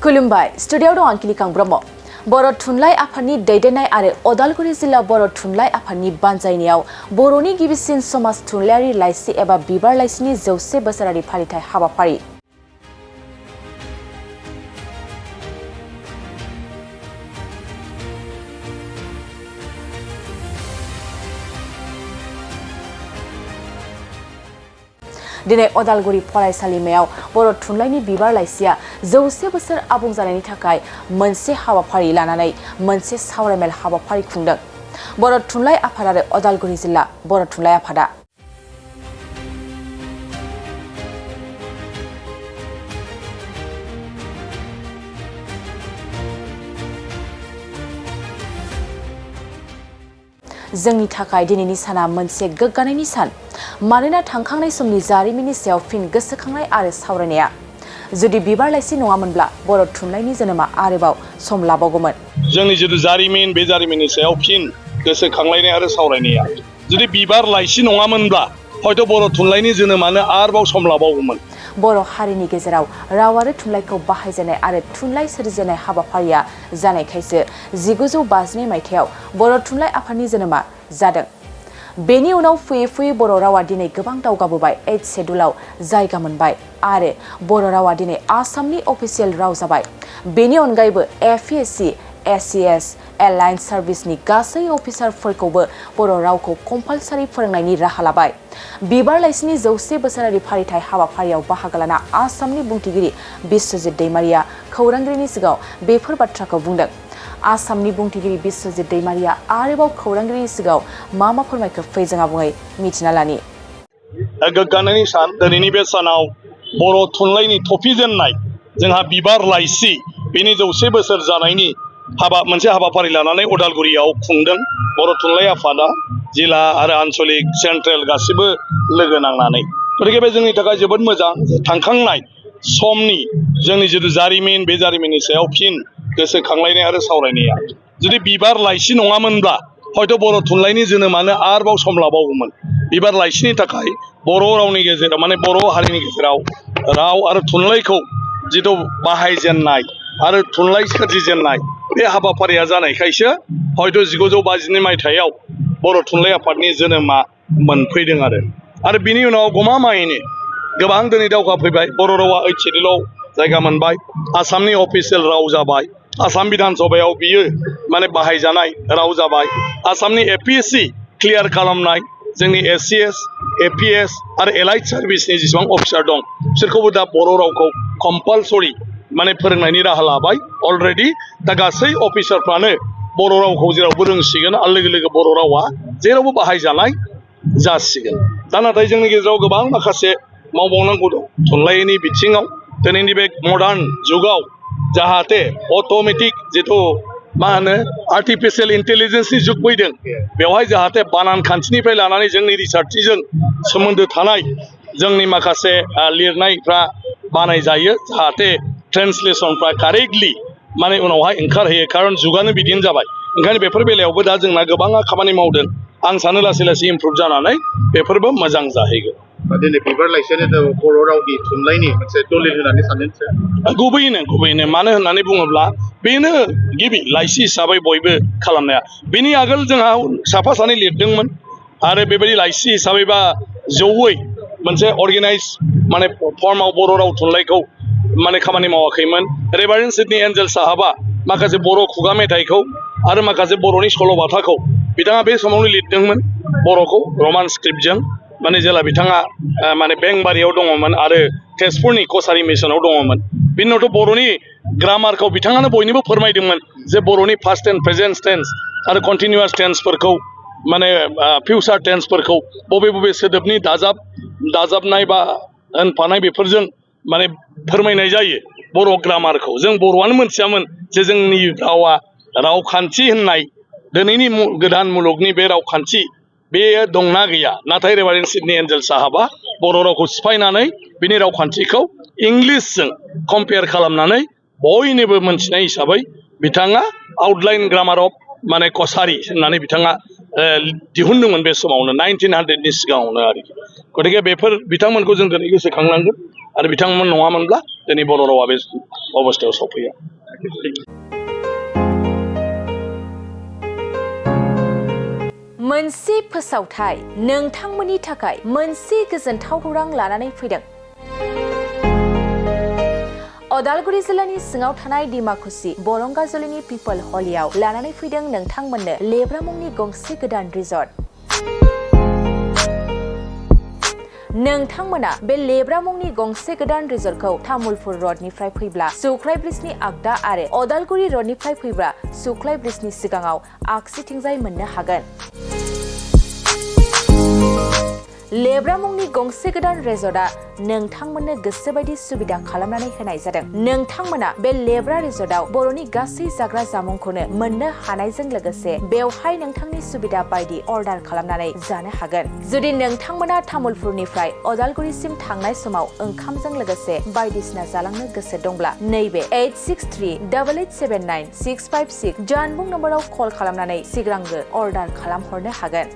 खुलुमबाय स्टुडियाव दं आंखिनि ब्रह्म बर' थुनलाइ आफादनि दैदेननाय आरो अदालगुरि जिल्ला बर' थुनलाइ आफादनि बानजायनायाव बर'नि गिबिसिन समाज थुनलाइयारि लाइसि एबा बिबार लाइसिनि 100 बोसोरारि फालिथाय हाबाफारि दिनै अदालगुरि फरायसालिमायाव बर' थुनलाइनि बिबार लाइसिया 100 बोसोर आबुं जानायनि थाखाय मोनसे हाबाफारि लानानै मोनसे सावरायमेल हाबाफारि खुंदों बर' थुनलाइ आफाद आरो अदालगुरि जिल्ला बर' थुनलाइ आफादा जोंनि थाखाय दिनैनि साना मोनसे गोग्गानायनि सान मानोना थांखांनाय समनि जारिमिननि सायाव फिन गोसोखांनाय आरो सावरायनाया जुदि बिबार लाइसि नङामोनब्ला बर' थुनलाइनि जोनोमा आरोबाव सम लाबावगौमोन जोंनि जितु जारिमिन बे जारिमिननि सायाव फिन गोसोखांलायनाय आरो सावरायनाया जुदि बिबार लाइसि नङामोनब्ला हयथ' बर' थुनलाइनि जोनोमानो आरोबाव सम लाबावगौमोन बर' हारिनि गेजेराव राव आरो थुनलाइखौ बाहायजेननाय आरो थुनलाइ सोरजिनाय हाबाफारिया जानायखायसो 1952 मायथाइयाव बर' थुनलाइ आफादनि जोनोमा जादों बेनि उनाव फैयै बर' रावा दिनै गोबां दावगाबोबाय 8 शेड्युलाव जायगा मोनबाय आरो बर' रावा दिनै आसामनि अफिसियेल राव जाबाय बेनि अनगायैबो APSC SES एलाइन सार्भिसनि गासै अफिसारफोरखौबो बर' रावखौ कम्पालसारि फोरोंनायनि राहा लाबाय बिबार लाइसिनि 100 बोसोरारि फालिथाय हाबाफारियाव बाहागो लाना आसामनि बुंथिगिरि बिश्वजित दैमारिया खौरांगिरिनि सिगाङाव बेफोर बाथ्राखौ बुंदों आसामनि बुंथिगिरि बिश्वजित दैमारिया आरोबाव खौरांगिरिनि सिगाङाव मा फोरमायखो फै जों आबुङै मिथिना लानि गोग्गानायनि सान दिनैनि बे सानाव बर' थुनलाइनि थफिजेननाय जोंहा बिबार लाइसि बेनि 100 बोसोर जानायनि मोनसे हाबाफारि लानानै अदालगुरियाव खुंदों बर' थुनलाइ आफादा जिल्ला आरो आन्चलिक सेन्ट्रेल गासिबो लोगो नांनानै गतिके बे जोंनि थाखाय जोबोद मोजां थांखांनाय समनि जोंनि जितु जारिमिन बे जारिमिननि सायाव फिन गोसोखांलायनाय आरो सावरायनाया जुदि बिबार लाइसि नङामोनब्ला हयथ' बर' थुनलाइनि जोनोमानो आरोबाव सम लाबावगौमोन बिबार लाइसिनि थाखाय बर' रावनि गेजेराव माने बर' हारिनि गेजेराव राव आरो थुनलाइखौ जिथु बाहायजेननाय आरो थुनलाइ सोरजिजेननाय बे हाबाफारिया जानायखायसो हयथ' 1952 मायथाइयाव बर' थुनलाइ आफादनि जोनोमा मोनफैदों आरो बिनि उनाव गमामायैनो गोबां दिनै दावगाफैबाय बर' रावा 8 शेड्युलाव जायगा मोनबाय आसामनि अफिसियेल राव जाबाय आसाम बिधान सभायाव बियो माने बाहायजानाय राव जाबाय आसामनि APSC क्लियार खालामनाय जोंनि SCS APS आरो एलाइड सार्भिसनि जेसेबां अफिसार दं बिसोरखौबो दा बर' रावखौ कम्पालसरि माने फोरोंनायनि राहा लाबाय अलरेडि दा गासै अफिसारफ्रानो बर' रावखौ जेरावबो रोंसिगोन आरो लोगो लोगो बर' रावा जेरावबो बाहायजानाय जासिगोन दा नाथाय जोंनि गेजेराव गोबां माखासे मावबावनांगौ दं थुनलाइनि बिथिङाव दिनैनि बे मडार्न जुगाव जाहाथे अट'मेटिक जिथु मा होनो आर्टिफिशियेल इन्टेलिजेन्सनि जुग फैदों बेवहाय जाहाथे बानान खान्थिनिफ्राय लानानै जोंनि रिसार्चजों सोमोन्दो थानाय जोंनि माखासे लिरनायफ्रा बानायजायो जाहाथे ट्रेन्सलेसनफ्रा कारेक्टलि माने उनावहाय ओंखारहैयो खारन जुगानो बिदिनो जाबाय ओंखायनो बेफोर बेलायावबो दा जोंना गोबाङा खामानि मावदों आं सानो लासै लासै इमप्रुभ जानानै बेफोरबो मोजां जाहैगोन दिनै बिबार लाइसियानो बर' रावनि थुनलाइनि मोनसे दलिल होननानै सानदों गुबैयैनो मानो होननानै बुङोब्ला बेनो गिबि लाइसि हिसाबै बयबो खालामनाया बेनि आगोल जोंहा साफा सानै लिरदोंमोन आरो बेबायदि लाइसि हिसाबै बा जौयै मोनसे अर्गेनाइज माने फर्माव बर' राव थुनलाइखौ माने खामानि मावाखैमोन रेभारेन्ड सिडनी एन्जेल साहाबा माखासे बर' खुगा मेथाइखौ आरो माखासे बर'नि सल'बाथाखौ बिथाङा बे समावनो लिरदोंमोन बर'खौ रमान स्क्रिप्टजों माने जेला बिथाङा माने बेंबारियाव दङमोन आरो तेजपुरनि कसारि मिसनाव दङमोन बिनि उनावथ' बर'नि ग्रामारखौ बिथाङानो बयनोबो फोरमायदोंमोन जे बर'नि पास्ट टेन्स प्रेजेन्ट टेन्स आरो कन्टिनिउवास टेन्सफोरखौ माने फिउचार टेन्सफोरखौ बबे सोदोबनि दाजाबनाय बा होनफानाय बेफोरजों माने फोरमायनाय जायो बर' ग्रामारखौ जों बर'आनो मोनथियामोन जे जोंनि रावा रावखान्थि होननाय दिनैनि गोदान मुलुगनि बे रावखान्थि बेयो दंना गैया नाथाय रेभारेन्ड सिडनी एन्जेल साहाबा बर' रावखौ सिफायनानै बिनि रावखान्थिखौ इंलिसजों कम्पेयार खालामनानै बयनोबो मोनथिनाय हिसाबै बिथाङा आउटलाइन ग्रामार अफ माने कसारि होननानै बिथाङा दिहुनदोंमोन बे समावनो 1900नि सिगाङावनो आरोखि गतिके बेफोर बिथांमोनखौ जों दिनै गोसोखांनांगोन आरो बिथांमोन नङामोनब्ला जोंनि बर' रावा बे अबस्थायाव सफैया। मोनसे फोसावथाय नोंथांमोननि थाखाय मोनसे गोजोनथाव खौरां लानानै फैदों। अदालगुरि जिल्लानि सिङाव थानाय डिमाकुसि बरंगाजुलिनि पिपल हलियाव लानानै फैदों नोंथांमोननो लेब्रा मुंनि गंसे गोदान रिजर्ट। नोंथांमोना बे लेब्रा मुंनि गंसे गोदान रिजर्टखौ तामुलपुर रडनिफ्राय फैब्ला सुख्लाय ब्रिजनि आगदा आरो अदालगुरि रडनिफ्राय फैब्ला सुख्लाय ब्रिजनि सिगाङाव आगसिथिंजाय मोननो हागोन। लेब्रा मुंनि गंसे गोदान रिजर्टआ नोंथांमोननो गोसोबायदि सुबिदा खालामनानै होनाय जादों। नोंथांमोना बे लेब्रा रिजर्टआव बर'नि गासै जाग्रा जामुंखौनो मोननो हानायजों लोगोसे बेवहाय नोंथांनि सुबिदा बायदि अर्डार खालामनानै जानो हागोन। जुदि नोंथांमोना तामुलपुरनिफ्राय अदालगुरिसिम थांनाय समाव ओंखामजों लोगोसे बायदिसिना जालांनो गोसो दंब्ला नैबे 8638879656 जानबुं नम्बराव कल खालामनानै सिगांग्रो अर्डार खालामहरनो हागोन।